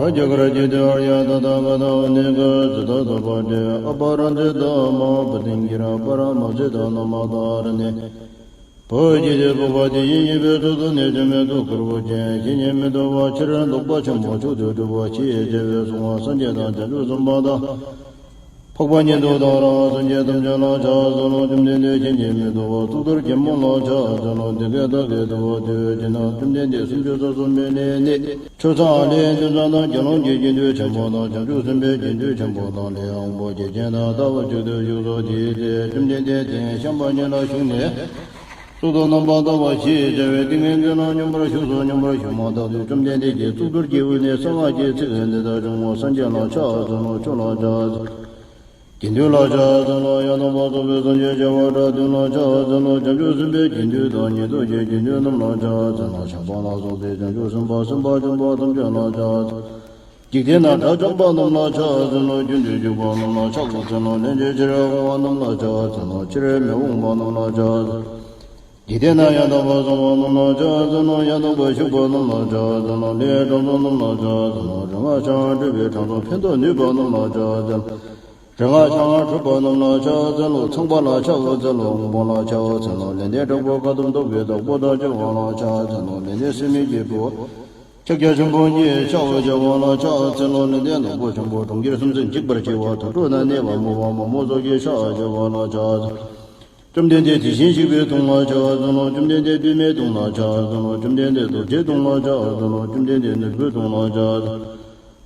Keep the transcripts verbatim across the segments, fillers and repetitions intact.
རྒྱ་གར་གྱི་དེ་ཨར་ཡ་ད་ད་ག་ད་ནི་ག་ཙི་ད་ད་པ་ཏྲེ་ཨ་པ་ར་ཛི་ད་མ་པ་ཏིང་གི་ར་པ་ར་མ་ཙི་ད་ན་མ་ད་ར་ནི། བོད་ཀྱི་དེ་བོད་པ་དེ་ཡིན་ཡིན་པའི་ཚུལ་དུ་ནི་དེ་མེད་དུ་ཁུར་བོ་ཅན་ཤེས་ཉིད་མི་འདུག་པ་ཕྱིར་འདུག་པ་ཆེན་པོ་མཆོག་ཏུ་གྲུབ་པ་ཆེས་ཆེ་བའི་གསུང་བ་སངས་རྒྱས་དང་བྱང་ཆུབ་སེམས་དཔའ་དང་། འཕགས་པ་ཉིད་དུ་དང་རང་སངས་རྒྱས་ཐམས་ཅད་ལ་ཕྱག་འཚལ་ལོ། བཅོམ་ལྡན་འདས་ཤེས་ཉིད་མི་འདུག་པ་གཙུག་ཏོར་གྱི་མོ་ལ་ཕྱག་འཚལ་ལོ། འདི་སྐད་བདག་གིས་ཐུབ་པ་དུས་ཀྱི་ན་བཅོམ་ལྡན་འདས་སུམ་ཅུ་རྩ་གསུམ་པའི་ལས་ནི། ཆོས་ཚང་ལས་འདུན་ཚང་དང་དགེ་སློང་གི་དགེ་འདུན་ཆེན་པོ་དང་བྱང་ཆུབ་སེམས་དཔའི་དགེ་འདུན་ཆེན་པོ་དང་ལས་དབང་པོ་སྐྱེས་ཆེན་དང་ལྟ་བ་གཅིག་ཏུ་བཞུགས་སོ། དེའི་ཚེ་བཅོམ་ལྡན་འདས་དེ་བཤམས་པ་ཉིད་ལ་བཞུགས་ནས། གཙུག་ཏོར་རྣམ་པར་དག་པ་ཞེས་བྱ་བའི་ཏིང་ངེ་འཛིན་ལ་སྙོམས་པར་ཞུགས་སོ། སྙོམས་པར་ཞུགས་མ་ཐག་ཏུ་བཅོམ་ལྡན་འདས་ཀྱིས་གཙུག་ཏོར་གྱི་དབུས་ནས་གསང་སྔགས་ཀྱི་ཚིག་འདི་ལྟར་བྱུང་ངོ་། སངས་རྒྱས་ལ་ཕྱག་འཚལ་ལོ། ཆོས་ལ་ཕྱག་འཚལ། དགེ་འདུན་ལ་ཕྱག་འཚལ་ལོ། ཡང་དག་པར་རྫོགས་པའི་སངས་རྒྱས་བྱ་བ་སྒྲ་དོན་ལ་ཕྱག་འཚལ་ལོ། བྱང་ཆུབ་སེམས་དཔའི་དགེ་འདུན་དང་ཉན་ཐོས་ཀྱི་དགེ་འདུན་རྣམས་ལ་ཕྱག་འཚལ་ལོ། བྱམས་པ་ལ་སོགས་པའི་བྱང་ཆུབ་སེམས་དཔའ་སེམས་དཔའ་ཆེན་པོ་ཐམས་ཅད་ལ་ཕྱག་འཚལ། འཇིག་རྟེན་ན་དགྲ་བཅོམ་པ་རྣམས་ལ་ཕྱག་འཚལ་ལོ། རྒྱུན་དུ་ཞུགས་པ་རྣམས་ལ་ཕྱག་འཚལ་ལོ། ལན་ཅིག་ཕྱིར་འོང་བ་རྣམས་ལ་ཕྱག་འཚལ་ལོ། ཕྱིར་མི་འོང་བ་རྣམས་ལ་ཕྱག་འཚལ། འཇིག་རྟེན་ན་ཡང་དག་པར་སོང་བ་རྣམས་ལ་ཕྱག་འཚལ་ལོ། ཡང་དག་པར་ཞུགས་པ་རྣམས་ལ་ཕྱག་འཚལ་ལོ། ལས་དྲང་སྲོང་རྣམས་ལ་ཕྱག་འཚལ་ལོ། རིག་སྔགས་འཆང་སྒྲུབ་པའི་དྲང་སྲོང་ཕན་འདོགས་ནུས་པ་རྣམས་ལ་ཕྱག་འཚལ་ལོ། རིག་སྔགས་འཆང་འཁྲུལ་པ་རྣམས་ལ་ཕྱག་འཚལ་ལོ། ཚངས་པ་ལ་ཕྱག་འཚལ་ལོ། དབང་པོ་ལ་ཕྱག་འཚལ་ལོ། ལན་ལྡན་དྲག་པོ་དཀའ་ཐུབ་བཟློག་པའི་བདག་པོ་དང་བཅས་པ་ལ་ཕྱག་འཚལ་ལོ། ལན་ལྡན་སྲེད་མེད་ཀྱི་བུ། ཕྱག་རྒྱ་ཆེན་པོ་ཉིད་ཕྱག་འཚལ་བ་ལ་ཕྱག་འཚལ་ལོ། ལན་ལྡན་ནག་པོ་ཆེན་པོ་གྲོང་ཁྱེར་སུམ་ཅུ་འཇིག་པར་བྱེད་པ། དུར་ཁྲོད་ན་གནས་པ་མོ་བ་མ་མོ་སོགས་ཀྱི་ཕྱག་འཚལ་བ་ལ་ཕྱག་འཚལ། བཅོམ་ལྡན་འདས་དེ་བཞིན་གཤེགས་པའི་གདུང་ལ་ཕྱག་འཚལ་ལོ། བཅོམ་ལྡན་འདས་པདྨའི་གདུང་ལ་ཕྱག་འཚལ་ལོ། བཅོམ་ལྡན་འདས་རྡོ་རྗེའི་གདུང་ལ་ཕྱག་འཚལ་ལོ། བཅོམ་ལྡན་འདས་ནོར་བུའི་གདུང་ལ་ཕྱག་འཚལ་ལོ།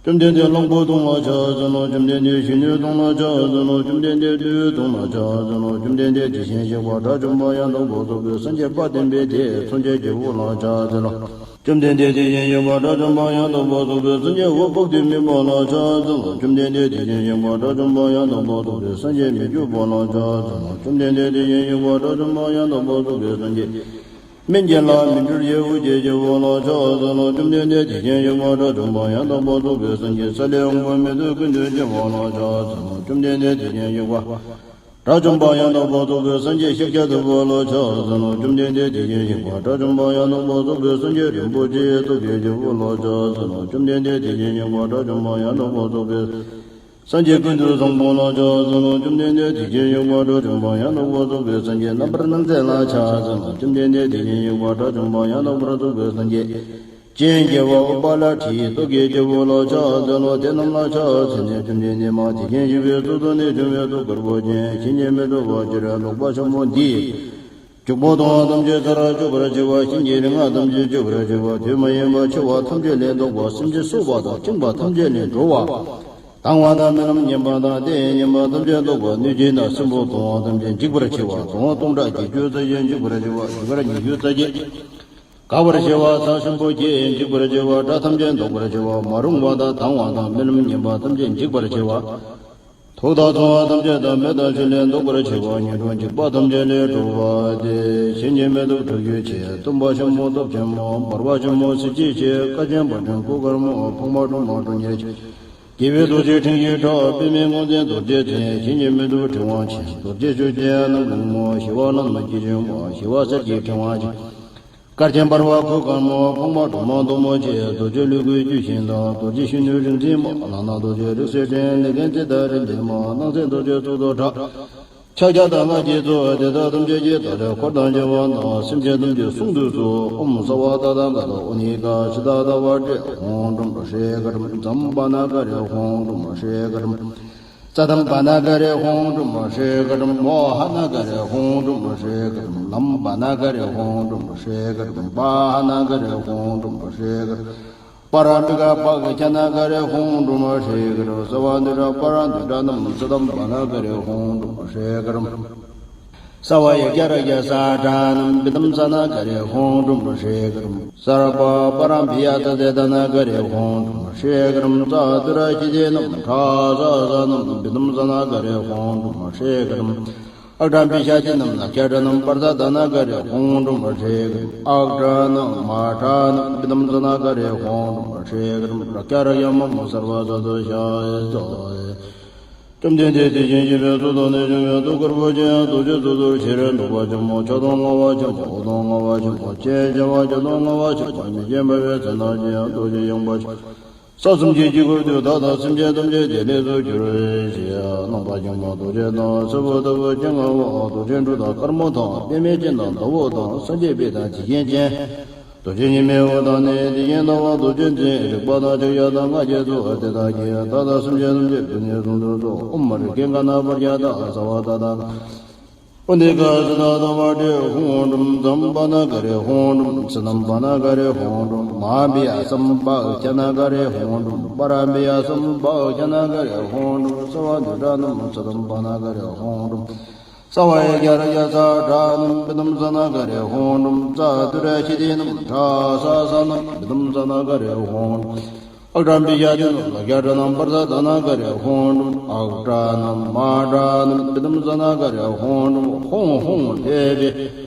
བཅོམ་ལྡན་འདས་གླང་པོའི་གདུང་ལ་ཕྱག་འཚལ་ལོ། བཅོམ་ལྡན་འདས་གཞོན་ནུའི་གདུང་ལ་ཕྱག་འཚལ་ལོ། བཅོམ་ལྡན་འདས་བདུད་གདུང་ལ་ཕྱག་འཚལ་ལོ། བཅོམ་ལྡན་འདས་དེ་བཞིན་གཤེགས་པ་དགྲ་བཅོམ་པ་ཡང་དག་པར་རྫོགས་པའི་སངས་རྒྱས་དཔལ་ལྡན་པའི་དེད་མཚོན་ཆའི་རྒྱལ་པོ་ལ་ཕྱག་འཚལ་ལོ། བཅོམ་ལྡན་འདས་དེ་བཞིན་གཤེགས་པ་དགྲ་བཅོམ་པ་ཡང་དག་པར་རྫོགས་པའི་སངས་རྒྱས་འོད་དཔག་ཏུ་མེད་པ་ལ་ཕྱག་འཚལ་ལོ། བཅོམ་ལྡན་འདས་དེ་བཞིན་གཤེགས་པ་དགྲ་བཅོམ་པ་ཡང་དག་པར་རྫོགས་པའི་སངས་རྒྱས་མི་བསྐྱོད་པ་ལ་ཕྱག་འཚལ་ལོ། བཅོམ་ལྡན་འདས་དེ་བཞིན་གཤེགས་པ་དགྲ་བཅོམ་པ་ཡང་དག་པར་རྫོགས་པའི་སངས་རྒྱས་སྨན་གྱི་བླ་མེད་འབྲུ་བཞི་དབུ་རྒྱན་བརྒྱད་པོ་ལ་ཕྱག་འཚལ་ལོ། བཅོམ་ལྡན་འདས་དེ་བཞིན་གཤེགས་པ་དགྲ་བཅོམ་པ་ཡང་དག་པར་རྫོགས་པའི་སངས་རྒྱས་ས་ལེ་འོང་བ་མེ་ཏོག་ཀུན་ཏུ་སྤྱན་པ་ལ་ཕྱག་འཚལ་ལོ། བཅོམ་ལྡན་འདས་དེ་བཞིན་གཤེགས་པ་དགྲ་བཅོམ་པ་ཡང་དག་པར་རྫོགས་པའི་སངས་རྒྱས་ཤཱཀྱ་ཐུབ་པ་ལ་ཕྱག་འཚལ་ལོ། བཅོམ་ལྡན་འདས་དེ་བཞིན་གཤེགས་པ་དགྲ་བཅོམ་པ་ཡང་དག་པར་རྫོགས་པའི་སངས་རྒྱས་རིན་པོ་ཆེའི་སྟོབས་ཀྱི་རྒྱལ་པོ་ལ་ཕྱག་འཚལ་ལོ། བཅོམ་ལྡན་འདས་དེ་བཞིན་གཤེགས་པ་དགྲ་བཅོམ་པ་ཡང་དག་པར་རྫོགས་པའི་སངས་རྒྱས་ཀུན་ཏུ་བཟང་པོ་ལ་ཕྱག་འཚལ་ལོ། བཅོམ་ལྡན་འདས་དེ་བཞིན་གཤེགས་པ་དགྲ་བཅོམ་པ་ཡང་དག་པར་རྫོགས་པའི་སངས་རྒྱས་རྣམ་པར་སྣང་མཛད་ལ་ཕྱག་འཚལ་ལོ། བཅོམ་ལྡན་འདས་དེ་བཞིན་གཤེགས་པ་དགྲ་བཅོམ་པ་ཡང་དག་པར་རྫོགས་པའི་སངས་རྒྱས་སྤྱན་རྒྱལ་བ་ཨུ་པ་ལ་ཏྲིའི་སྟོབས་ཀྱི་རྒྱལ་པོ་ལ་ཕྱག་འཚལ་ལོ། དེ་རྣམས་ལ་ཕྱག་འཚལ་ནས་བཅོམ་ལྡན་འདས་མ་དེ་བཞིན་གཤེགས་པའི་གཙུག་ཏོར་ནས་བྱུང་བའི་ཐུགས་དཀར་པོ་ཅན་ཤེས་ཉིད་མི་འདུག་པ་ཕྱིར་འདུག་པ་ཆེན་པོ་འདིས། བྱུག་པོ་གཏོང་བ་ཐམས་ཅད་ཚར་གཅོད་པར་བྱེད་པ། བྱིན་གྱིས་རིག་སྔགས་ཐམས་ཅད་གཅོད་པར་བྱེད་པ། དུས་མ་ཡིན་པར་འཆི་བ་ཐམས་ཅད་ལས་ལྡོག་པ། སེམས་ཅན་གསོད་པ་དང་བཅིངས་པ་ཐམས་ཅད་ལས་སྒྲོལ་བ། སྡང་བ་དང་རྨི་ལམ་ངན་པ་དང་ལྟས་ངན་པ་ཐམས་ཅད་ལྡོག་པ། གནོད་སྦྱིན་དང་སྲིན་པོ་གཏོང་བ་ཐམས་ཅད་འཇིག་པར་བྱེད་པ། གདོང་སྟོང་ཕྲག་བརྒྱད་ཅུ་རྩ་བཞི་འཇིག་པར་བྱེད་པ། བཞི་སྐར་ཉི་ཤུ་རྩ་བརྒྱད་འགག་པར་བྱེད་པ། ཚ་ཞིམ་པོ་བརྒྱད་འཇིག་པར་བྱེད་པ། དགྲ་ཐམས་ཅད་ལྡོག་པར་བྱེད་པ། མ་རུངས་པ་དང་སྡང་བ་དང་རྨི་ལམ་ངན་པ་ཐམས་ཅད་འཇིག་པར་བྱེད་པ། དུག་དང་མཚུངས་པ་ཐམས་ཅད་དང་མེ་དང་ཆུ་ལས་ལྡོག་པར་བྱེད་པ། ཉེར་དྲུག་འཇིགས་པ་ཐམས་ཅད་ལས་སྒྲོལ་བ་སྟེ། ཞེ་གཉེན་མི་འདུག་ཁྲོ་རྒྱུད་ཆེ། སྟོན་པ་ཆེན་པོ་སྟོབས་ཆེན་པོ། འབར་བ་ཆེན་པོ་གཟི་བརྗིད་ཆེ། དཀའ་ཆེན་བ་ཆེན་སྐུ་དཀར་མོ། ཕག་མོ་སྒྲོལ་མ་སྒྲོལ་གཉེར་ཆེ། རྒྱལ་བའི་རྡོ་རྗེ་ཕྲེང་བཞི་གྲགས། པདྨའི་ངོས་འཛིན་རྡོ་རྗེ་འཛིན། ཞེ་གཉེན་མི་འདུག་ཕྲེང་བ་ཆེ། རྡོ་རྗེ་ཆོས་ཀྱི་རྣམ་སྒྲོན་མོ། ཞི་བ་ལྷ་མོ་སྐྱེས་ཆེན་པོ། ཞི་བ་གསེར་གྱི་ཕྲེང་བ་ཆེ། དཀར་ཆེན་འབར་བ་སྐུ་དཀར་མོ། ཕག་མོ་སྒྲོལ་མ་གདོང་མོ་ཆེ། རྡོ་རྗེ་ལུས་སྐུའི་རྒྱུད་ཤིང་དང་། རྡོ་རྗེ་གཞོན་ནུའི་རིག་འཛིན་མ། ལག་ན་རྡོ་རྗེ་རིག་འཛིན་སྤྲིན། ལས་མཁན་ཙིཏྟ་རི་འཛིན་མ། སྣང་སྲིད་རྡོ་རྗེ་གཙུག་ཏོར་གྲགས། ཕྱག་རྒྱ་དང་སྔགས་ཀྱི་གཙོ། དེ་དག་ཐམས་ཅད་ཀྱི་བདག་ལས་འཁོར་དང་བཅས་པ་དང་། སེམས་ཅན་ཐམས་ཅད་ཟུང་དུ་ཚོགས། ཨོཾ་སརྦ་ཏ་ཐཱ་ག་ཏ་ཨོ་ནི་ཀ་ཙི་ཏ་ཏ་བ་ཏྲེ་ཧཱུྃ་ཀྲུམ་ཧྲེ་ཀ་ཀྲུམ། ཛཾ་བ་ན་ཀ་རེ་ཧཱུྃ་ཀྲུམ་ཧྲེ་ཀ་ཀྲུམ། ཙ་དམ་བ་ན་ཀ་རེ་ཧཱུྃ་ཀྲུམ་ཧྲེ་ཀ་ཀྲུམ། མོ་ཧ་ན་ཀ་རེ་ཧཱུྃ་ཀྲུམ་ཧྲེ་ཀ་ཀྲུམ། ལམ་བ་ན་ཀ་རེ་ཧཱུྃ་ཀྲུམ་ཧྲེ་ཀ་ཀྲུམ། པ་ཧ་ན་ཀ་རེ་ཧཱུྃ་ཀྲུམ་ཧྲེ་ཀ་ཀྲུམ། པ་ར་མི་ཀ་པ་གི་ཁྱ་ན་ཀ་རེ་ཧཱུྃ་ཀྲུམ་ཧྲེ་ཀ་ཀྲུམ། ས་བ་དུ་ར་པ་ར་དུ་ར་ནམ། ཙ་དམ་བ་ན་ཀ་རེ་ཧཱུྃ་ཀྲུམ་ཧྲེ་ཀ་ཀྲུམ། ས་བ་ཡ་ག་ར་ག་ས་ཏྲ་ནམ། བི་དམ་ས་ན་ཀ་རེ་ཧཱུྃ་ཀྲུམ་ཧྲེ་ཀ་ཀྲུམ། ས་ར་པ་པ་ར་བི་ཡ་ད་ཛེ་ད་ན་ཀ་རེ་ཧཱུྃ་ཀྲུམ་ཧྲེ་ཀ་ཀྲུམ། ཙ་དུ་ར་ཤི་ཏེ་ནམ། ཏྲ་ས་ས་ནམ། བི་དམ་ས་ན་ཀ་རེ་ཧཱུྃ་ཀྲུམ་ཧྲེ་ཀ་ཀྲུམ། ཨ་ཏྲ་བི་ཤ་ཏི་ནམ། ན་ཀྱ་ཏྲ་ནམ། པར་ད་ད་ན་ཀ་རེ་ཧཱུྃ་ཀྲུམ་ཧྲེ་ཀ་ཀྲུམ། ཨ་ཏྲ་ནམ། མ་ཏྲ་ནམ། བི་དམ་ས་ན་ཀ་རེ་ཧཱུྃ་ཀྲུམ་ཧྲེ་ཀ་ཀྲུམ། ར་ཀྱ་ར་ཡ་མ་མ་སརྦ་ས་ཏུ་ཤ་ཡེ་ཙོ་ཡེ། བཅོམ་ལྡན་འདས་དེ་བཞིན་གཤེགས་པའི་གཙུག་ཏོར་ནས་བྱུང་བའི་ཐུགས་ཀར་པོ་ཆེ་ཡང་རྡོ་རྗེ་གཙུག་ཏོར་ཕྱིར་འདུག་པ་ཆེན་པོ། ཕྱོགས་དང་མངའ་བ་ཆེན་པོ། འོག་དང་མངའ་བ་ཆེན་པོ། སྤྱན་ཆེ་བ། རྒྱ་དང་མངའ་བ་ཆེན་པོ། མི་མཁྱེན་པ་བའི་མཚན་རྣམས་ཀྱི་ཡང་རྡོ་རྗེ་ཡངས་པ་ཆེན་པོ། ས་གསུམ་གྱི་དཀྱིལ་འཁོར་དུ་བདག་དང་སེམས་ཅན་ཐམས་ཅད་བདེ་ལེགས་སུ་གྱུར་ཅིག། ནམ་མཁའ་ལྗང་མོ་རྡོ་རྗེ་དང་། སེར་པོ་ལྟ་བུ་སྤྱན་སྔ་བ། རྡོ་རྗེ་འབྲུ་དང་དཀར་མོ་དང་། པདྨས་བརྒྱན་དང་ཟླ་བ་དང་། སངས་རྒྱས་དཔལ་དང་དེ་བཞིན་ཅན། རྡོ་རྗེ་ཉི་མའི་འོད་དང་ནི། དེ་བཞིན་སྣང་བ་རྡོ་རྗེ་འཛིན། རིག་པ་དང་ཕྱག་རྒྱ་དང་སྔགས་ཀྱི་ཚོགས། དེ་དག་གིས་བདག་དང་སེམས་ཅན་ཐམས་ཅད་ཀུན་ནས་བཟུང་དུ་གསོལ། ཨོཾ་རིག་མཁན་ག་ན་བྷཱརྱ་ཏ། ཟ་བ་ཏ་ཏ། པུ་ཎི་ཀ་སི་ཏ་དྷ་ཝ་ཏྲི་ཧཱུྃ་ཧྲཱིཿ། ཛམ་བྷ་ན་ཀ་རི་ཧཱུྃ་ཧྲཱིཿ། སི་ནམ་བྷ་ན་ཀ་རི་ཧཱུྃ་ཧྲཱིཿ། མ་ཧཱ་བི་ཡ་སཾ་བྷ་ཨུ་ཛ་ན་ཀ་རི་ཧཱུྃ་ཧྲཱིཿ། པ་ར་མི་ཡ་སཾ་བྷ་ཨུ་ཛ་ན་ཀ་རི་ཧཱུྃ་ཧྲཱིཿ། སརྦ་དུཥྛ་ནམ་སི་དམ་བྷ་ན་ཀ་རི་ཧཱུྃ་ཧྲཱིཿ། སརྦ་ཡ་ག་ར་ཡ་ས་ཌྷ་ནམ་པི་ཏམ་ས་ན་ཀ་རི་ཧཱུྃ་ཧྲཱིཿ། ཙ་དུ་ར་ཤི་ཏི་ནམ་ཌྷ་ས་ས་ནམ་པི་ཏམ་ས་ན་ཀ་རི་ཧཱུྃ་ཧྲཱིཿ། ཨག་ཏྲ་བི་ཡ་ཏི་ནམ་ལ་ཀྱ་ཏྲ་ནམ་པར་ས་ཏ་ན་ཀ་རི་ཧཱུྃ་ཧྲཱིཿ། ཨག་ཏྲ་ནམ་མ་ཏྲ་ནམ་པི་ཏམ་ས་ན་ཀ་རི་ཧཱུྃ་ཧྲཱིཿ། ཧཱུྃ་ཧཱུྃ་ཕཊ་ཕཊ།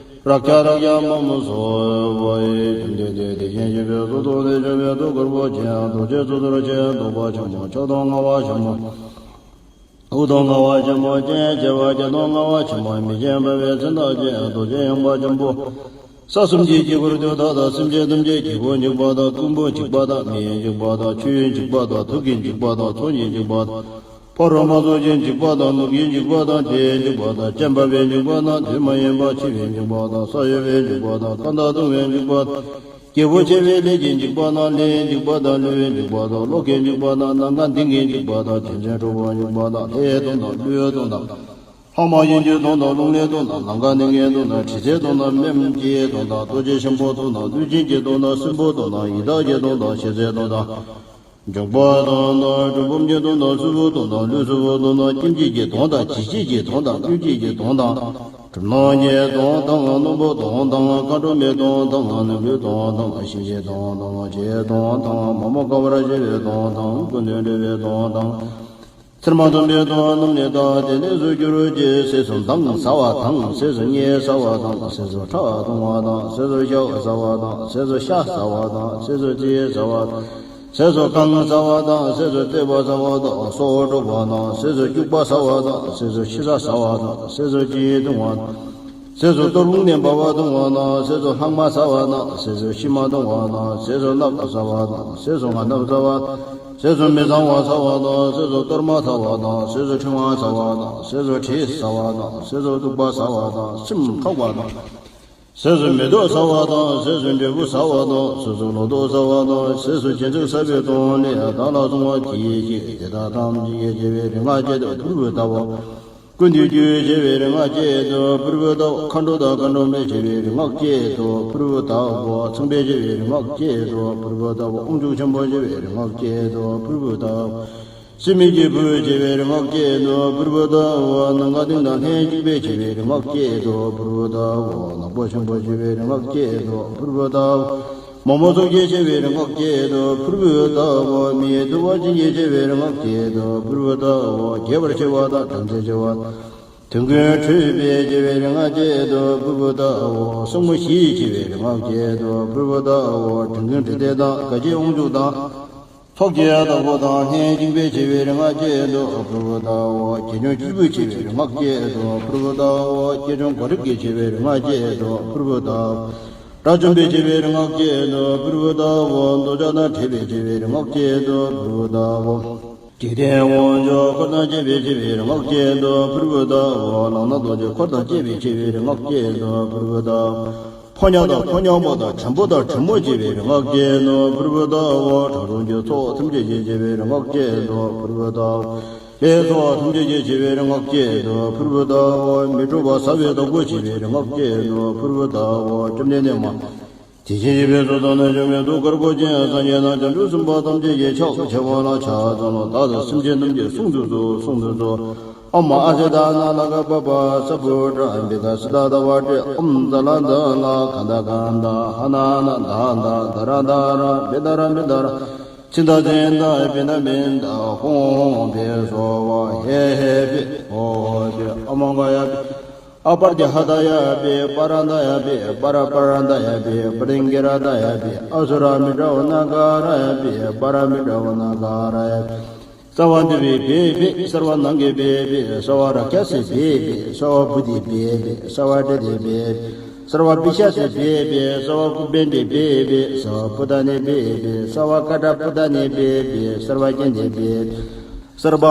རཀྵ་རཀྵ་མ་མ་སྭ་ཧཱ། བཅོམ་ལྡན་འདས་དེ་བཞིན་གཤེགས་པའི་གཙུག་ཏོར་ནས་བྱོན་པའི་ཐུགས་དཀར་པོ་ཆེ་ཡང་རྡོ་རྗེ་གཙུག་ཏོར་ཆེ་ཡང་སྟོང་པ་ཆེན་པོ། ཕྱག་སྟོང་སྔ་བ་ཆེན་པོ། དབུ་སྟོང་སྔ་བ་ཆེན་པོ། སྤྱན་བྱེ་བ་བརྒྱ་སྟོང་སྔ་བ་ཆེན་པོ། མི་མཇེད་འབར་བའི་མཚན་རྟགས་ཅན། རྡོ་རྗེ་ཡངས་པ་ཆེན་པོ། ས་གསུམ་གྱི་དཀྱིལ་འཁོར་དུ་བདག་དང་སེམས་ཅན་ཐམས་ཅད་སྐྱེ་བོ་འཇིགས་པ་དང་། སྟོང་པ་འཇིགས་པ་དང་། མིའི་འཇིགས་པ་དང་། ཆོས་འཇིགས་པ་དང་། ཐབས་ཀྱི་འཇིགས་པ་དང་། ཚོགས་ཀྱི་འཇིགས་པ་དང་། ཕ་རོལ་མ་ཚོགས་ཀྱི་འཇིགས་པ་དང་། ནོར་གྱི་འཇིགས་པ་དང་། བདེའི་འཇིགས་པ་དང་། སྐྱེ་འབར་བའི་འཇིགས་པ་དང་། དུས་མ་ཡིན་པ་འཆི་བའི་འཇིགས་པ་དང་། ས་གཡོ་བའི་འཇིགས་པ་དང་། རྐང་ཐང་ལྟུང་བའི་འཇིགས་པ་དང་། རྒྱལ་པོ་ཆེ་བའི་ལས་ཀྱི་འཇིགས་པ་དང་། ལྷའི་འཇིགས་པ་དང་། ཀླུའི་འཇིགས་པ་དང་། གློག་གི་འཇིགས་པ་དང་། ནམ་མཁའ་ལྡིང་གི་འཇིགས་པ་དང་། བྱང་ཆུབ་གྲོགས་པོའི་འཇིགས་པ་དང་། ལྷའི་སྟོང་དང་། ཀླུའི་སྟོང་དང་། ལྷ་མ་ཡིན་གྱི་སྟོང་དང་། རླུང་ལྷའི་སྟོང་དང་། ནམ་མཁའ་ལྡིང་གི་སྟོང་དང་། དྲི་ཟའི་སྟོང་དང་། སྨན་གྱི་སྟོང་དང་། ལྟོ་འཕྱེ་ཆེན་པོའི་སྟོང་དང་། བློ་ཆེན་གྱི་སྟོང་དང་། སྲིན་པོའི་སྟོང་དང་། ཡི་དྭགས་ཀྱི་སྟོང་དང་། ཤ་ཟའི་སྟོང་དང་། འབྱུང་པོའི་སྟོང་དང་། གྲུལ་བུམ་གྱི་སྟོང་དང་། གསུས་པའི་སྟོང་དང་། ལུས་གསུམ་པོའི་སྟོང་དང་། སྐྱེ་མཆེད་ཀྱི་སྟོང་དང་། འཇིགས་བྱེད་ཀྱི་སྟོང་དང་། སྐྱེ་མཆེད་ཀྱི་སྟོང་དང་། གྲུབ་རྣམས་ཀྱི་སྟོང་དང་། རྣོན་པོའི་སྟོང་དང་། མཁའ་འགྲོ་མའི་སྟོང་དང་། ནོར་བུའི་སྟོང་དང་། ཞིང་གི་སྟོང་དང་། བྱའི་སྟོང་དང་། མ་མོ་ཀ་བར་ཞི་བའི་སྟོང་དང་། ཀུན་ཏུ་བགྲོད་པའི་སྟོང་དང་། ཚེར་མ་འཐུང་བའི་སྟོང་རྣམས་ནི་བདག་བདེ་ལེགས་སུ་གྱུར་ཅིག། ཟས་སུ་མདངས་ཟ་བ་དང་། ཟས་སུ་མྱེ་ཟ་བ་དང་། ཟས་སུ་ཁྲག་འཐུང་བ་དང་། ཟས་སུ་ཞག་ཟ་བ་དང་། ཟས་སུ་ཤ་ཟ་བ་དང་། ཟས་སུ་རྩི་ཟ་བ་དང་། ཟས་སུ་རྐང་ཟ་བ་དང་། ཟས་སུ་བརྩེགས་པ་ཟ་བ་དང་། སྲོག་འཕྲོག་པ་དང་། ཟས་སུ་སྐྱུག་པ་ཟ་བ་དང་། ཟས་སུ་ཤི་ས་ཟ་བ་དང་། ཟས་སུ་གཅིན་འཐུང་བ་དང་། ཟས་སུ་གཏོར་བུམ་ནས་འབབ་པ་འཐུང་བ་དང་། ཟས་སུ་ལྷག་མ་ཟ་བ་དང་། ཟས་སུ་ཤི་མ་འཐུང་བ་དང་། ཟས་སུ་སྣབས་ཟ་བ་དང་། ཟས་སུ་ངན་སྣབས་ཟ་བ་དང་། ཟས་སུ་མི་གཙང་བ་ཟ་བ་དང་། ཟས་སུ་གཏོར་མ་ཟ་བ་དང་། ཟས་སུ་ཕྲེང་བ་ཟ་བ་དང་། ཟས་སུ་གྲི་ཟ་བ་དང་། ཟས་སུ་གདུག་པ་ཟ་བ་དང་། སྲིན་འཕྲོག་པ་དང་། ཟས་སུ་མེ་ཏོག་ཟ་བ་དང་། ཟས་སུ་འབྲས་བུ་ཟ་བ་དང་། ཟས་སུ་ལོ་ཏོག་ཟ་བ་དང་། ཟས་སུ་གྱེན་ཚེགས་ཟ་བའི་སྟོང་ནི་བདག་ལ་སོགས་པ་གྱིས་ཤིག། དེ་དག་ཐམས་ཅད་ཀྱིས་བྱས་པའི་རིག་སྔགས་གཅིག་ཏུ་ཕུར་བུ་ལྟ་བུ། ཀུན་ཏུ་རྒྱུ་བྱས་པའི་རིག་སྔགས་གཅིག་ཏུ་ཕུར་བུ་ལྟ་བུ། མཁའ་འགྲོ་དང་མཁའ་འགྲོ་མས་བྱས་པའི་རིག་སྔགས་གཅིག་ཏུ་ཕུར་བུ་ལྟ་བུ། ཚངས་པས་བྱས་པའི་རིག་སྔགས་གཅིག་ཏུ་ཕུར་བུ་ལྟ་བུ། དབང་ཕྱུག་ཆེན་པོས་བྱས་པའི་རིག་སྔགས་གཅིག་ཏུ་ཕུར་བུ་ལྟ་བུ། སྲིན་མོའི་སྐྱེས་བུས་བྱས་པའི་རིག་སྔགས་གཅིག་ཏུ་ཕུར་བུ་ལྟ་བུ། ནམ་མཁའ་ལྡིང་དང་ལྷས་འཇིགས་པས་བྱས་པའི་རིག་སྔགས་གཅིག་ཏུ་ཕུར་བུ་ལྟ་བུ། ནག་པོ་ཆེན་པོས་བྱས་པའི་རིག་སྔགས་གཅིག་ཏུ་ཕུར་བུ་ལྟ་བུ། མ་མོ་ཚོགས་ཀྱིས་བྱས་པའི་རིག་སྔགས་གཅིག་ཏུ་ཕུར་བུ་ལྟ་བུ། མི་ཡི་དུ་བ་ཅན་གྱིས་བྱས་པའི་རིག་སྔགས་གཅིག་ཏུ་ཕུར་བུ་ལྟ་བུ། རྒྱས་པར་བྱེད་པ་དང་བྲམ་ཟེས་བྱེད་པ་དང་། དོན་ཀུན་འཁྲུལ་པས་བྱས་པའི་རིག་སྔགས་གཅིག་ཏུ་ཕུར་བུ་ལྟ་བུ། སྲིང་མོ་བཞིས་བྱས་པའི་རིག་སྔགས་གཅིག་ཏུ་ཕུར་བུ་ལྟ་བུ། དྲིན་ཀུན་དྲི་ལྡན་དང་། དགའ་བྱེད་དབང་ཕྱུག་དང་། ཚོགས་ཀྱི་བདག་པོ་དང་། ལྷས་འཇིགས་པས་བྱས་པའི་རིག་སྔགས་གཅིག་ཏུ་ཕུར་བུ་ལྟ་བུ། གྱད་འཇོམས་སྐྱེས་བུས་བྱས་པའི་རིག་སྔགས་གཅིག་ཏུ་ཕུར་བུ་ལྟ་བུ། གྱད་འཇོམས་གོ་རིག་གིས་བྱས་པའི་རིག་སྔགས་གཅིག་ཏུ་ཕུར་བུ་ལྟ་བུ། དགྲ་བཅོམ་པས་བྱས་པའི་རིག་སྔགས་གཅིག་ཏུ་ཕུར་བུ་ལྟ་བུ། འདོད་ཆགས་དང་བྲལ་བས་བྱས་པའི་རིག་སྔགས་གཅིག་ཏུ་ཕུར་བུ་ལྟ་བུ། འཇིག་རྟེན་དབང་ཕྱུག་འཁོར་དང་བཅས་པས་བྱས་པའི་རིག་སྔགས་གཅིག་ཏུ་ཕུར་བུ་ལྟ་བུ། ལག་ན་རྡོ་རྗེ་འཁོར་དང་བཅས་པས་བྱས་པའི་རིག་སྔགས་གཅིག་ཏུ་ཕུར་བུ་ལྟ་བུ། ཕོ་ཉ་དང་ཕོ་ཉ་མོ་དང་བྲན་པོ་དང་བྲན་མོས་བྱས་པའི་རིག་སྔགས་གཅིག་ཏུ་ཕུར་བུ་ལྟ་བུ། དགྲ་གྲོགས་ཀྱི་ཚོགས་ཐམས་ཅད་ཀྱིས་བྱས་པའི་རིག་སྔགས་གཅིག་ཏུ་ཕུར་བུ་ལྟ་བུ། ལྷའི་ཚོགས་ཐམས་ཅད་ཀྱིས་བྱས་པའི་རིག་སྔགས་གཅིག་ཏུ་ཕུར་བུ་ལྟ་བུ། མི་འཁྲུགས་པ་ཟ་བའི་བདག་པོས་བྱས་པའི་རིག་སྔགས་གཅིག་ཏུ་ཕུར་བུ་ལྟ་བུ། བཅོམ་ལྡན་འདས་མ། དེ་བཞིན་གཤེགས་པའི་གཙུག་ཏོར་ནས་བྱོན་པའི་ཐུགས་དཀར་པོ་ཆེ་ཡང་སངས་རྒྱས་དང་བྱང་ཆུབ་སེམས་དཔའ་ཐམས་ཅད་ཀྱིས་ཕྱག་འཚལ་བ་ལ་ཕྱག་འཚལ་ལོ། བདག་དང་སེམས་ཅན་རྣམས་ཀྱིས་བསྲུང་དུ་གསོལ། བསྲུང་དུ་གསོལ། ཨོཾ་ཨ་ཙི་ཏ་ན་ལ་ཀ་པ་པ་ས་བྷུ་ཏྲ་བི་ཏ་སི་ཏ་དྷ་ཝ་ཏྲི། ཨོཾ་ཛ་ལ་ཛ་ལ་ཀ་ད་ཀ་ད་ཧ་ན་ན་ད་ད་ད་ར་ད་ར་བི་ད་ར་བི་ད་ར། ཙི་ཏ་ཙི་ཏ་བི་ད་བི་ད། ཧཱུྃ་ཧཱུྃ་ཕཊ་སྭཱ་ཧཱ། ཧེ་ཧེ་ཕཊ་ཧོ་ཧོ་ཕཊ། ཨ་མ་ག་ཡ་ཕཊ། ཨ་པྲ་ཏི་ཧ་ད་ཡ་ཕཊ། པ་ར་ད་ཡ་ཕཊ། པ་ར་པ་ར་ད་ཡ་ཕཊ། པ་ཏིང་གི་ར་ད་ཡ་ཕཊ། ཨ་སུ་ར་མི་ཏྲ་ཝ་ན་ཀ་ར་ཡ་ཕཊ། པ་ར་མི་ཏྲ་ཝ་ན་ཀ་ར་ཡ་ཕཊ། སརྦ་དྷཱ་ཏ་ཕཊ་ཕཊ། སརྦ་ནང་གི་ཕཊ་ཕཊ། སརྦ་རཀྵ་སི་ཕཊ་ཕཊ། སརྦ་བྷུ་ཏི་ཕཊ་ཕཊ། སརྦ་ཏྲི་ཏི་ཕཊ་ཕཊ། སརྦ་བི་ཤཱ་སེ་བྷེ་བྷེ། སརྦ་ཀུ་བེ་ཌེ་བྷེ་བྷེ། སརྦ་བྷུ་ཏ་ནེ་བྷེ་བྷེ། སརྦ་ཀ་ཏ་པུ་ཏ་ནེ་བྷེ་བྷེ། སརྦ་ཀྱེ་ནེ་བྷེ་བྷེ། སརྦ་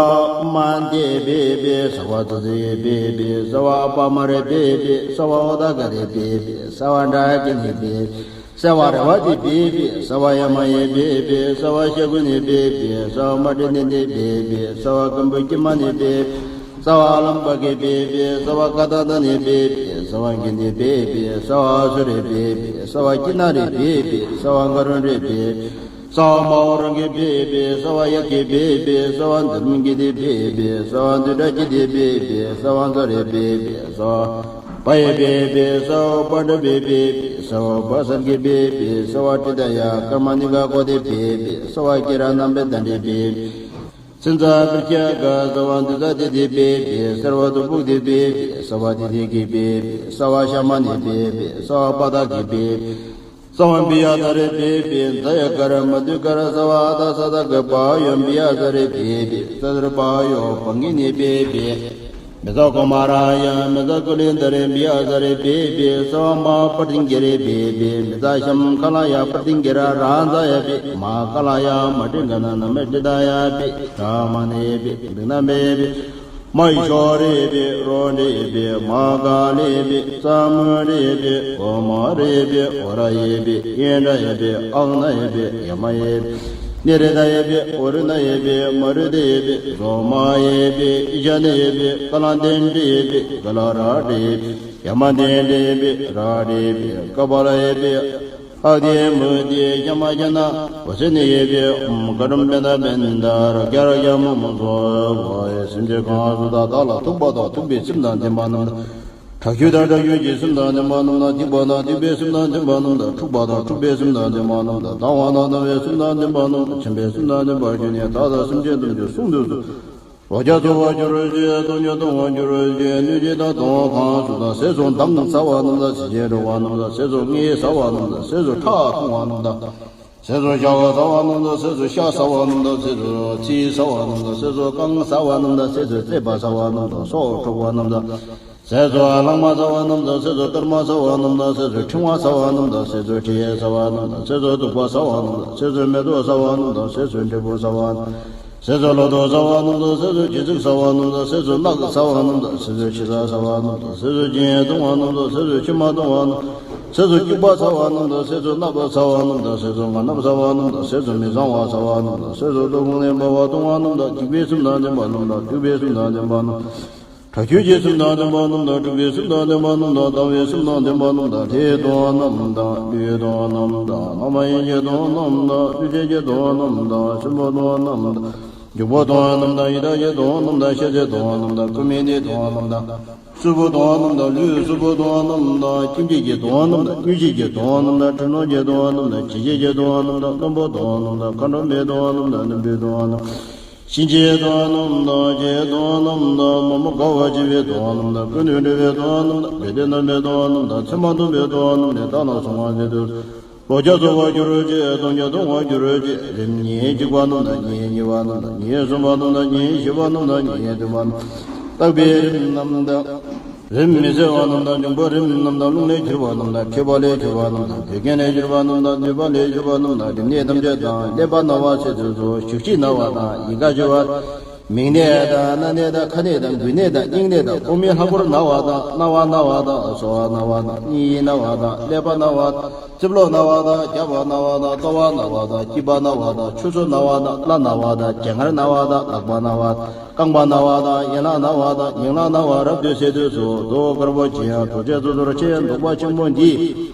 མ་ཏེ་བྷེ་བྷེ། སརྦ་ཙ་ཙི་ཡེ་བྷེ་བྷེ། སརྦ་ཨ་པ་མ་རེ་བྷེ་བྷེ། སརྦ་ཨོ་ཏ་ཀ་རེ་བྷེ་བྷེ། སརྦ་ཌ་ཀྱེ་ནེ་བྷེ་བྷེ། སརྦ་རེ་བ་ཏི་བྷེ་བྷེ། སརྦ་ཡ་མ་ཡེ་བྷེ་བྷེ། སརྦ་ཤ་ཀུ་ནེ་བྷེ་བྷེ། སརྦ་མ་ཏྲི་ནེ་ནེ་བྷེ་བྷེ། སརྦ་ཀམ་བུ་ཀྱི་མ་ནེ་བྷེ་བྷེ། སརྦ་ཨ་ལམ་བ་ཀེ་བྷེ་བྷེ། སརྦ་ཀ་ཏ་ད་ནེ་བྷེ་བྷེ། སརྦ་གི་ནེ་བྷེ་བྷེ། སརྦ་ཨ་སུ་རེ་བྷེ་བྷེ། སརྦ་ཀི་ན་རེ་བྷེ་བྷེ། སརྦ་ག་རུ་ཎེ་བྷེ་བྷེ། སརྦ་མ་ཧོ་ར་གེ་བྷེ་བྷེ། སརྦ་ཡ་ཀེ་བྷེ་བྷེ། སརྦ་དྷརྨ་གི་ཏེ་བྷེ་བྷེ། སརྦ་དུ་ཏྲ་ཀི་ཏེ་བྷེ་བྷེ། སརྦ་ཛ་རེ་བྷེ་བྷེ། སརྦ་བ་ཡེ་བྷེ་བྷེ། སརྦ་པ་ཏ་བྷེ་བྷེ་བྷེ། སརྦ་བ་སར་གེ་བྷེ་བྷེ། སརྦ་ཏི་ཏ་ཡ་ཀརྨ་ནི་ག་གོ་ཏེ་བྷེ་བྷེ། སརྦ་ཀེ་ར་ནམ་བེ་དན་ཏེ་བྷེ་བྷེ། སིན་ཛ་པྲི་ཀྱ་ག་སརྦ་དུ་ཛ་ཏི་ཏེ་བྷེ་བྷེ། སརྦ་དུ་བུག་ཏེ་བྷེ་བྷེ། སརྦ་ཏི་ཏི་ཀི་བྷེ་བྷེ། སརྦ་ཤ་མ་ནེ་བྷེ་བྷེ། སརྦ་པ་ཏ་ཀི་བྷེ་བྷེ། སརྦ་བི་ཡ་ཏ་རེ་བྷེ་བྷེ། ཛ་ཡ་ག་ར་མ་དུ་ག་ར། སརྦ་ཨ་ཏ་ས་ཏ་ག་བ་ཡོ་བི་ཡ་ཏ་རེ་བྷེ་བྷེ། ས་ཏ་རུ་པ་ཡོ་བ་ངི་ནེ་བྷེ་བྷེ། མི་ཛ་ཀོ་མ་ར་ཡ། མི་ཛ་ཀུ་ལི་ད་རེ་བི་ཡ་ཏ་རེ་བྷེ་བྷེ། སརྦ་མ་པྲ་ཏིང་ག་རེ་བྷེ་བྷེ། མི་ཛ་ཤམ་ཁ་ལ་ཡ་པྲ་ཏིང་ག་ར་ར་ཛ་ཡ་བྷེ། མ་ཀ་ལ་ཡ་མ་ཏྲི་ག་ན་ན་མེ་ཏྲི་ད་ཡ་བྷེ། ར་མ་ནེ་བྷེ། དིང་ན་མེ་བྷེ། མ་ཡི་ཤོ་རེ་བྷེ། རོ་ནེ་བྷེ། མ་ག་ལེ་བྷེ། ཙ་མུ་རེ་བྷེ། གོ་མ་རེ་བྷེ། འོ་ར་ཡེ་བྷེ། ཡེ་འདྲ་ཡེ་བྷེ། ཨག་ན་ཡེ་བྷེ། ཡ་མ་ཡེ་བྷེ། ནེ་རེ་ད་ཡེ་བྷེ། འོ་རེ་ན་ཡེ་བྷེ། མ་རུ་དེ་ཡེ་བྷེ། ཛོ་མ་ཡེ་བྷེ། ཨི་ཤ་ནེ་ཡེ་བྷེ། ཀ་ལ་དན་དེ་ཡེ་བྷེ། ཀ་ལ་ར་དེ་ཡེ་བྷེ། ཡ་མ་དན་དེ་ཡེ་བྷེ། ར་དེ་ཡེ་བྷེ། ཀ་པ་ལ་ཡེ་བྷེ། ཨ་དེ་མུ་དེ་ཤ་མ་ཤ་ན་འོ་སེ་ནེ་ཡེ་བྷེ། ཨུམ་ཀ་རུམ་བེ་ད་བེ་ད་ར་ཀྱ་ར་ཀྱ་མ་མ་ཛོ་བ་ཡེ། སེམས་ཅན་གང་སུ་དག་བདག་ལ་ཐུག་པ་དང་ཐུག་པའི་སེམས་དང་ལྡན་པ་རྣམས་དང་། དྲག་ཤུལ་དང་དྲག་ཤུལ་གྱི་སེམས་དང་ལྡན་པ་རྣམས་དང་། སྡིག་པ་དང་སྡིག་པའི་སེམས་དང་ལྡན་པ་རྣམས་དང་། འཁྲུག་པ་དང་འཁྲུག་པའི་སེམས་དང་ལྡན་པ་རྣམས་དང་། སྡང་བ་དང་སྡང་བའི་སེམས་དང་ལྡན་པ་རྣམས་དང་། ཆེན་པོའི་སེམས་དང་ལྡན་པར་གྱུར་ནས་བདག་དང་སེམས་ཅན་ཐམས་ཅད་གསུང་དུ་གསོལ། རོ་བརྒྱ་རྫོགས་པར་གྱུར་ཅིག། སྟོང་ཉིད་སྟོང་པར་གྱུར་ཅིག། སྣོད་སྦྱིན་དང་སྡོང་པོ་གང་སུ་དག་ཟས་སུ་མདངས་ཟ་བ་རྣམས་དང་། ཟས་བཅས་བྲོ་བ་རྣམས་དང་། ཟས་སུ་ངད་ཟ་བ་རྣམས་དང་། ཟས་སུ་ཁྲག་འཐུང་བ་རྣམས་དང་། ཟས་སུ་ཤ་བ་ཟ་བ་རྣམས་དང་། ཟས་སུ་ཤ་ཟ་བ་རྣམས་དང་། ཟས་སུ་ཚིལ་ཟ་བ་རྣམས་དང་། ཟས་སུ་རྐང་ཟ་བ་རྣམས་དང་། ཟས་སུ་རྩེ་བ་ཟ་བ་རྣམས་དང་། སྲོག་འཕྲོག་པ་རྣམས་དང་། ཟས་སུ་ལྷག་མ་ཟ་བ་རྣམས་དང་། ཟས་སུ་སྐར་མ་ཟ་བ་རྣམས་དང་། ཟས་སུ་ཕྲེང་བ་ཟ་བ་རྣམས་དང་། ཟས་སུ་དྲི་ཟ་བ་རྣམས་དང་། ཟས་སུ་བདུག་པ་ཟ་བ་རྣམས་དང་། ཟས་སུ་མེ་ཏོག་ཟ་བ་རྣམས་དང་། ཟས་སུ་འབྲས་བུ་ཟ་བ་རྣམས་དང་། ཟས་སུ་ལོ་ཏོག་ཟ་བ་རྣམས་དང་། ཟས་སུ་སྐྱེ་ཚིག་ཟ་བ་རྣམས་དང་། ཟས་སུ་རྣག་ཟ་བ་རྣམས་དང་། ཟས་སུ་ཕྱི་ས་ཟ་བ་རྣམས་དང་། ཟས་སུ་གཅིན་གཏོང་བ་རྣམས་དང་། ཟས་སུ་མཆིལ་མ་གཏོང་བ་རྣམས། ཟས་སུ་སྐྱུག་པ་ཟ་བ་རྣམས་དང་། ཟས་སུ་སྣབས་ཟ་བ་རྣམས་དང་། ཟས་སུ་ངན་སྣབས་ཟ་བ་རྣམས་དང་། ཟས་སུ་མི་བཟང་བ་ཟ་བ་རྣམས་དང་། ཟས་སུ་ལྟོ་ཕུང་ནས་འབར་བ་གཏོང་བ་རྣམས་དང་། འཇིགས་པའི་སེམས་དང་ལྡན་པ་རྣམས་དང་། སྡུག་པའི་སེམས་དང་ལྡན་པ་རྣམས། དྲག་ཤུལ་གྱི་སེམས་དང་ལྡན་པ་རྣམས་དང་། འཁྲུག་པའི་སེམས་དང་ལྡན་པ་རྣམས་དང་། སྡང་བའི་སེམས་དང་ལྡན་པ་རྣམས་དང་། ལྷའི་གདོན་རྣམས་དང་། ཀླུའི་གདོན་རྣམས་དང་། ལྷ་མ་ཡིན་གྱི་གདོན་རྣམས་དང་། གནོད་བྱེད་ཀྱི་གདོན་རྣམས་དང་། གཤིན་པོའི་གདོན་རྣམས་དང་། འབྱུང་པོའི་གདོན་རྣམས་དང་། ཡི་དྭགས་ཀྱི་གདོན་རྣམས་དང་། ཤ་ཟའི་གདོན་རྣམས་དང་། རྐུན་མའི་གདོན་རྣམས་དང་། གསུར་པོའི་གདོན་རྣམས་དང་། ལུས་གསུམ་པོའི་གདོན་རྣམས་དང་། ལྕེ་འབྱེད་ཀྱི་གདོན་རྣམས་དང་། རྔུལ་ཆུ་ཡི་གདོན་རྣམས་དང་། དྲི་མནམ་གྱི་གདོན་རྣམས་དང་། ལྕེ་འབྱེད་ཀྱི་གདོན་རྣམས་དང་། རློན་པའི་གདོན་རྣམས་དང་། མཁའ་འགྲོ་མའི་གདོན་རྣམས་དང་། གནོད་པའི་གདོན་རྣམས་དང་། གཤིན་རྗེའི་གདོན་རྣམས་དང་། རྗེའི་གདོན་རྣམས་དང་། མ་མོ་དགའ་བ་བྱེད་པའི་གདོན་རྣམས་དང་། ཀུན་ཏུ་འགྲོ་བའི་གདོན་རྣམས་དང་། བེ་ཏའི་རྣམ་པའི་གདོན་རྣམས་དང་། མཚན་མ་སྡོམ་པའི་གདོན་རྣམས་ནི། བདག་ལ་སྲུང་བར་མཛད་དུ་གསོལ། ལོ་བརྒྱ་རྫོགས་པར་གྱུར་ཅིག། སྟོང་བརྒྱ་སྟོང་བར་གྱུར་ཅིག། རིམས་ཉེར་གཅིག་པ་རྣམས་དང་། ཉེར་གཉིས་པ་རྣམས་དང་། ཉེར་གསུམ་པ་རྣམས་དང་། ཉེར་བཞི་པ་རྣམས་དང་། ཉེར་བདུན་པ་རྣམས། རྟག་པའི་རིམས་རྣམས་དང་། རིམས་མི་བསལ་བ་རྣམས་དང་། འབྱུང་པོའི་རིམས་རྣམས་དང་། རླུང་ལས་གྱུར་པ་རྣམས་དང་། མཁྲིས་པ་ལས་གྱུར་པ་རྣམས་དང་། བད་ཀན་ལས་གྱུར་པ་རྣམས་དང་། ནད་པ་ལས་གྱུར་པ་རྣམས་དང་། རིམས་ནད་ཐམས་ཅད་དང་། ཀླད་པ་ན་བ་ཚེ་དུས་སུ་བཞུགས་ཤིང་ན་བ་དང་། ཡིད་ཁ་འཆུ་བ། མིག་ནད་དང་། སྣ་ནད་དང་། ཁ་ནད་དང་། མགུལ་ནད་དང་། སྙིང་ནད་དང་། ལྐོག་མའི་ལྷ་སྐོར་ན་བ་དང་། རྣ་བ་ན་བ་དང་། སོ་བ་ན་བ་དང་། གཉིད་ཡེ་ན་བ་དང་། ཀླད་པ་ན་བ་དང་། རྩིབ་ལོགས་ན་བ་དང་། རྒྱབ་པ་ན་བ་དང་། ལྟོ་བ་ན་བ་དང་། སྐྱི་པ་ན་བ་དང་། ཆུ་ཚོད་ན་བ་དང་། བརླ་ན་བ་དང་། རྒྱ་ངར་ན་བ་དང་། ལག་པ་ན་བ་དང་། རྐང་པ་ན་བ་དང་། ཡན་ལག་ན་བ་དང་། ཉིང་ལག་ན་བ། རབ་ཏུ་ཟད་དུས་སུ་རྡོ་དཀར་པོ་ཆེ་ཡང་དྲོ་ཆེ་སོ་སོར་ཆེ། འདུག་པ་ཆེན་པོ་འདི།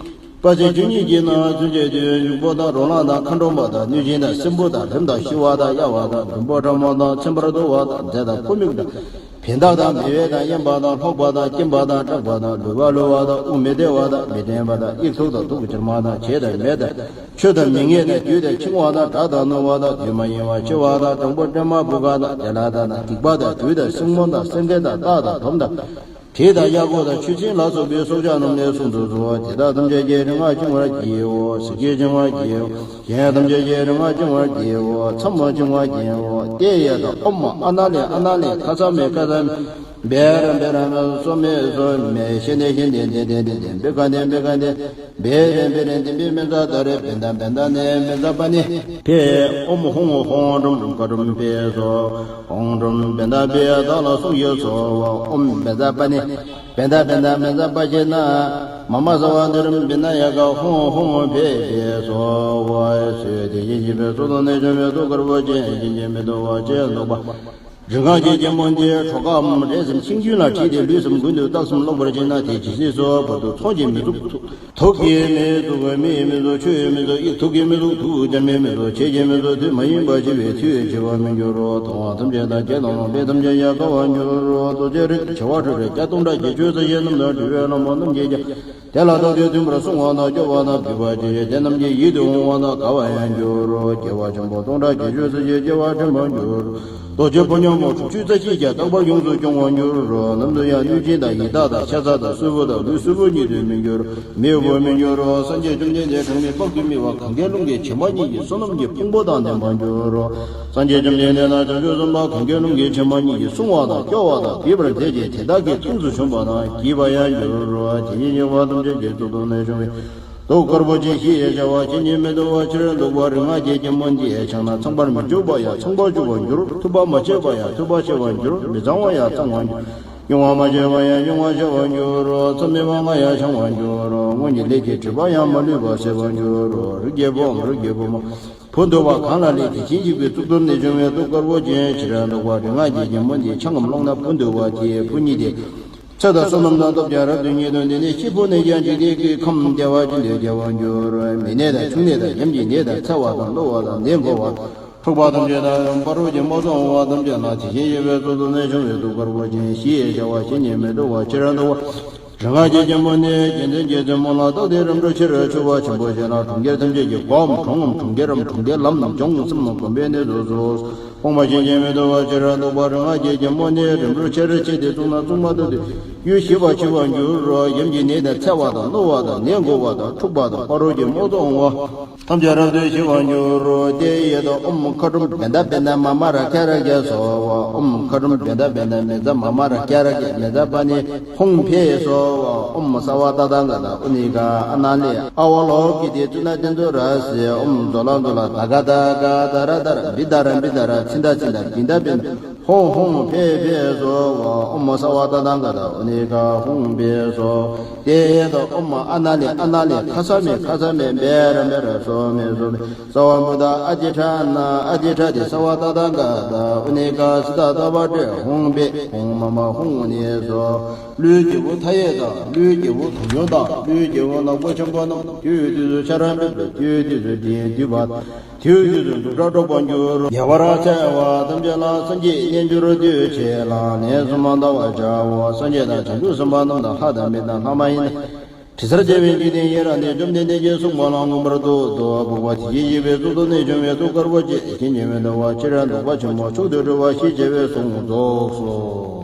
པ་ཚིགས་བཅུ་གཉིས་ཀྱི་ནང་ཚུན་ཆད་དུ་འབྱུང་པོ་དང་རོ་ལངས་དང་། མཁའ་འགྲོ་མ་དང་གནོད་སྦྱིན་དང་། སྲིན་པོ་དང་རིམས་དང་ཤི་བ་དང་གཡའ་བ་དང་། འབྱུང་པོ་ཕྲ་མོ་དང་། ཚིམ་པར་འདུ་བ་དང་། མཛེ་དང་ཁུ་མིག་དང་། བན་དག་དང་། མེ་དབལ་དང་། གཡན་པ་དང་། ལྷོག་པ་དང་། སྐེམ་པ་དང་། སྐྲག་པ་དང་། ལུས་པ་ལུ་བ་དང་། དབུགས་མི་བདེ་བ་དང་། མི་དྲན་པ་དང་། དབྱིབས་འཁྱུག་དང་། དུག་གྱེར་མ་དང་། བྱད་དང་མེ་དང་། ཆུ་དང་མིག་ངད་དང་། དུད་དང་འཆིང་བ་དང་། དགྲ་དང་ནོར་བ་དང་། དུས་མ་ཡིན་པར་འཆི་བ་དང་། གྲང་པོ་སྐྲན་མ་བུ་ག་དང་། བདེ་ལ་དག་དང་། སྡིག་པ་དང་། བདུད་དང་། སྲིན་མོ་དང་། སེང་གེ་དང་། སྟག་དང་། དོམ་དང་། དྲེད་དང་གཡག་མགོ་དང་། ཆུ་སྲིན་ལ་སོགས་པའི་སྲོག་ཆགས་རྣམས་ལས་སྲུང་དུ་གསོལ། དེ་དག་ཐམས་ཅད་ཀྱི་རིག་སྔགས་འཆིང་བར་བགྱིའོ། ཟིལ་གྱིས་འཆིང་བར་བགྱིའོ། གཞན་ཐམས་ཅད་ཀྱི་རིག་སྔགས་འཆིང་བར་བགྱིའོ། ཚ་མོ་འཆིང་བར་བགྱིའོ། ཏདྱ་ཐཱ། ཨོཾ་ཨ་ན་ལི་ཨ་ན་ལི། ཁ་ས་མེ་ཁ་ས་མེ། བེ་ར་བེ་ར་མེ་སོ་མེ་སོ་མེ་ཤེ་ནེ་ཤེ་ནེ་ཏེ་ཏེ་ཏེ་ཏེ་བེ་ག་ནེ་བེ་ག་ནེ་བེ་རེ་བེ་རེ་ཏེ་བེ་མེ་ཛ་ད་རེ་བེ་ད་བེ་ད་ནེ་མེ་ཛ་པ་ནེ་ཕེ། ཨོམ་ཧོང་ཧོང་ཀྲུམ་ཀྲུམ་ཀ་ཀྲུམ་ཕེ་སོ། ཧོང་ཀྲུམ་བེ་ད་བེ་ད་ལ་སུ་ཡེ་སོ། ཨོམ་བེ་ཛ་པ་ནེ་བེ་ད་བེ་ད་མེ་ཛ་པ་ཤེ་ན། མ་མ་ས་བ་འདི་རུམ་བེ་ན་ཡ་ག་ཧོང་ཧོང་ཕེ་ཕེ་སོ། ཝ་སོ་དེ་ཡེ་ཡེ་བེ་སོ་དོ་ནེ་ཅོ་མེ་དོ་ཀར་བོ་ཅན་ཡེ་ཡེ་མེ་དོ་བ་ཅན་དོ་པ། རིག་སྔགས་ཀྱི་རྒྱལ་མོ་འདི་གྲོག་ཁམ་རས་སམ་ཤིང་རྒྱུན་ལ་ཁྲིད་དེ་ལུས་སམ་མགུལ་དུ་སྟག་སམ་ཀློག་པར་བྱེད་ན་དེ་ཇི་སྲིད་སོ་བར་དུ་ཚོང་གྱི་མི་ཚུགས། ཐུགས་ཀྱི་མི་ཚུགས་མི་མི་ཚུགས་ཆོས་མི་ཚུགས་ཡིད་ཐུགས་ཀྱི་མི་ཚུགས་ཐུགས་རྒྱ་མི་མི་ཚུགས་ཆེ་གྱི་མི་ཚུགས་དུས་མ་ཡིན་པ་ཞི་བའི་མཐུས་ཆེ་བ་མི་འགྱུར་རོ། མཐོང་བ་ཐམས་ཅད་དང་རྒྱན་དང་ལོངས་སྤྱོད་ཐམས་ཅད་ཡལ་ག་བ་འགྱུར་རོ། རྡོ་རྗེ་རིགས་བྱེ་བ་ཁྲི་ཁྲི་བརྒྱ་སྟོང་ཕྲག་གི་ཆོས་ས་གཞན་རྣམས་དང་འདྲི་བའི་ལྷ་མོ་རྣམས་ཀྱིས་ཀྱང་། དེ་ལ་བདག་འདོད་མཐུན་པར་བསྲུང་བ་དང་སྐྱོབ་པ་དང་བསྡུས་པ་བྱས་དེ་རྣམས་ཀྱི་ཡིད་དུ་འོང་བ་དང་དགའ་བ་ཡང་འགྱུར་རོ། རྒྱལ་བ་ཆེན་པོ་སྟོང་ཕྲག་གི་ཆོས་སུ་ཞེས་བྱ་བ་དྲན་པར་འགྱུར་རོ། རྡོ་རྗེ་ཕོ་ཉ་མོ་དྲུག་ཅུ་རྩ་གཅིག་ཀྱང་རྟག་པར་ཡོངས་སུ་སྐྱོང་བར་འགྱུར་རོ། ནམ་དུ་ཡང་གནོད་སྦྱིན་དང་ཡི་དྭགས་དང་ཤ་ཟ་དང་གསོན་པོ་དང་ལུས་གསོན་པོ་ཉིད་དུ་མི་འགྱུར། མི་འོབ་པར་མི་འགྱུར་རོ། སངས་རྒྱས་བཅོམ་ལྡན་འདས་གྲངས་མེད་དཔག་ཏུ་མེད་པ་གང་གཱའི་ཀླུང་གི་བྱེ་མ་སྙེད་ཀྱི་བསོད་ནམས་ཀྱི་ཕུང་པོ་དང་ལྡན་པར་འགྱུར་རོ། སངས་རྒྱས་བཅོམ་ལྡན་འདས་དང་བྱང་ཆུབ་སེམས་དཔའ་གང་གཱའི་ཀླུང་གི་བྱེ་མ་སྙེད་ཀྱིས་བསྲུང་བ་དང་སྐྱོབ་པ་དང་བསྡུས་པར་མཛད་ཅིང་དེ་དག་གི་མཚུངས་སུ་བྱོན་པ་དང་བགྱིས་པ་ཡང་འགྱུར་རོ། དེ་ཉིད་ཉེ་བ་ཐམས་ཅད་ཀྱི་གཙུག་ཏོར་ནས་བྱུང་བའི་གདུགས་དཀར་པོ་ཅན་ཞེས་བྱ་བ་ཇི་སྙེད་མི་འདུ་བ་ཕྱིར་འདུག་པ་རིག་སྔགས་ཀྱི་རྒྱལ་མོ་འདི་ཡིས་ཕྱག་ན་ཚངས་པར་མི་འཇུག་པ་ཡང་ཚངས་པར་འཇུག་པར་འགྱུར། ཐུབ་པ་མ་ཆད་པ་ཡང་ཐུབ་པ་ཆད་པར་འགྱུར། མི་གཙང་བ་ཡང་གཙང་བར་འགྱུར། གཡོ་བ་མ་བྱས་པ་ཡང་གཡོ་བ་བྱ་བར་འགྱུར་རོ། མཚམས་མེད་པ་ལྔ་ཡང་བྱང་བར་འགྱུར་རོ། སྔོན་གྱི་ལས་ཀྱི་སྒྲིབ་པ་ཡང་མ་ལུས་པ་སེལ་བར་འགྱུར་རོ། རིགས་ཀྱི་བུའམ་རིགས་ཀྱི་བུ་མོ། བུ་འདུལ་བ་གང་ལ་ལས་དེ་བཞིན་གཤེགས་པའི་གཙུག་ཏོར་ནས་བྱུང་བའི་གདུགས་དཀར་པོ་ཅན་ཕྱིར་འདུག་པ་རིག་སྔགས་ཀྱི་རྒྱལ་མོ་འདིའི་ཕྱག་གམ་ཀློང་ན་བུ་འདུལ་བ་དེའི་བུ་ཉིད་དེ། ཚེ་དང་བསོད་ནམས་དང་སྟོབས་ཀྱང་རབ་ཏུ་བརྙེས་ཏོ། འདི་ནས་སྐྱེས་བུ་ནས་ཀྱང་འཇིག་རྟེན་གྱི་ཁམས་བདེ་བ་ཅན་དུ་སྐྱེ་བར་འགྱུར་རོ། མི་ནད་དང་ཕྱུགས་ནད་དང་ཡམས་ཀྱི་ནད་དང་འཚེ་བ་དང་གློ་བ་དང་ནད་འགོ་བ། འཁྲུགས་པ་ཐམས་ཅད་དང་ཕ་རོལ་གྱི་རྨོ་ཚོགས་འོང་བ་ཐམས་ཅད་ལ་དེ་བཞིན་གཤེགས་པའི་གཙུག་ཏོར་ནས་བྱུང་བའི་གདུགས་དཀར་པོ་ཅན་ཞེས་བྱ་བ་ཇི་སྙེད་མི་འདུ་བ་ཕྱིར་འདུག་པ། རིག་སྔགས་ཀྱི་རྒྱལ་མོ་ནི་རྒྱལ་མཚན་གྱི་རྩེ་མོ་ལ་བཏགས་ཏེ་རིམ་གྲོ་ཕྱིར་བཅུག་པ་ཆེན་པོ་ཞིག་ལ་གྲོང་ཁྱེར་ཐམས་ཅད་ཀྱི་སྒོའམ་གྲོང་ངམ་གྲོང་ཁྱེར་རམ་གྲོང་ཁྱེར་ལམ་ལྗོངས་གསུམ་ལ་གོམས་པའི་གནས་སུ་གསོལ། སྤོང་བ་ཞིང་གི་མི་འདུ་བ་ཕྱིར་འདུག་པ་རིག་སྔགས་ཀྱི་རྒྱལ་མོ་ནི་རིམ་གྲོ་ཕྱིར་བཅུག་སྟེ་བཙུགས་ན་བཙུགས་མ་ཐུབ་སྟེ་ཡུལ་ཞི་བར་འཆི་བར་འགྱུར་རོ། ཡམས་ཀྱི་ནད་དང་འཚེ་བ་དང་གློ་བ་དང་ནད་འགོ་བ་དང་འཁྲུགས་པ་དང་ཕ་རོལ་གྱི་རྨོ་ཚོགས་འོང་བ། ཐམས་ཅད་རབ་ཏུ་ཞི་བར་འགྱུར་རོ། དེ་ཡི་ཡན་དུ་ཨོཾ་མཁའ་འགྲོམ་བེ་ད་བེ་ད་མ་མ་ར་ཀྱ་ར་ཀྱ་སྭཱ་ཧཱ། ཨོཾ་མཁའ་འགྲོམ་བེ་ད་བེ་ད་མེ་ཛ་མ་མ་ར་ཀྱ་ར་ཀྱ་མེ་ཛ་པ་ནི་ཧཱུྃ་ཕཊ་སྭཱ་ཧཱ། ཨོཾ་སརྦ་ཏ་ཐཱ་ག་ཏ་ཨུ་ནི་ཀ་ཨ་ན་ལི་ཨ་ཝ་ལོ་ཀི་ཏེ་ཙུ་ན་ཏེ་ཛོ་ར་སི། ཨོཾ་ཛོ་ལ་ཛོ་ལ་ད་ག་ད་ག་ད་ར་ད་ར་བི་ད་ར་བི་ད་ར་ཚི་ད་ཚི་ད་བི་ད་བི་ད། ཧཱུྃ་ཧཱུྃ་ཕཊ་ཕཊ་སྭཱ་ཧཱ། ཨོཾ་སརྦ་ཏ་ཐཱ་ག་ཏ་ཨུ་ནི་ཀ་ཧཱུྃ་ཕཊ་སྭཱ་ཧཱ། དེ་ཡི་ཡན་དུ་ཨོཾ་ཨ་ན་ལི་ཨ་ན་ལི་ཁ་ས་མེ་ཁ་ས་མེ་བེ་ར་མེ་ར་སོ་མེ་སོ་མེ། སརྦ་བུ་ཏ་ཨ་ཏི་ཥ་ན་ཨ་ཏི་ཥ་ཏེ་སརྦ་ཏ་ཐཱ་ག་ཏ་ཨུ་ནི་ཀ་སི་ཏ་ད་བ་ཏྲེ་ཧཱུྃ་ཕཊ་ཧཱུྃ་མ་མ་ཧཱུྃ་ཨུ་ནི་སྭཱ་ཧཱ། ཀླུའི་རྒྱལ་པོ་མཐའ་ཡས་དང་ཀླུའི་རྒྱལ་པོ་དུང་སྐྱོང་དང་ཀླུའི་རྒྱལ་པོ་ནག་པོ་ཆེན་པོ་རྣམས་དུས་དུས་སུ་ཆར་འབེབས་པ་དང་དུས་དུས་སུ་དྲིས་ལན་འདེབས་པ་དང་། དུས་དུས་སུ་འབྲུག་སྒྲ་སྒྲོག་པར་འགྱུར། ཉེ་བར་འཚེ་བ་ཐམས་ཅད་ལ་སངས་རྒྱས་རྣལ་འབྱོར་འདུས་བྱས་ལ་ལན་གསུམ་བཟླ་བར་བྱའོ། སངས་རྒྱས་དང་བྱང་ཆུབ་སེམས་དཔའ་རྣམས་དང་ལྷ་དང་མི་དང་ལྷ་མ་ཡིན་དྲི་ཟར་བཅས་པའི་འཇིག་རྟེན་ཡི་རངས་ཏེ་བཅོམ་ལྡན་འདས་ཀྱིས་གསུངས་པ་ལ་མངོན་པར་བསྟོད་དོ། འཕགས་པ་དེ་བཞིན་གཤེགས་པའི་གཙུག་ཏོར་ནས་བྱུང་བའི་གདུགས་དཀར་པོ་ཅན་ཇི་སྙེད་མི་འདུ་བ་ཕྱིར་འདུག་པ་ཆེན་པོ་མཆོག་ཏུ་སྤྲུལ་པ་ཞེས་བྱ་བའི་གཟུངས་རྫོགས་སོ།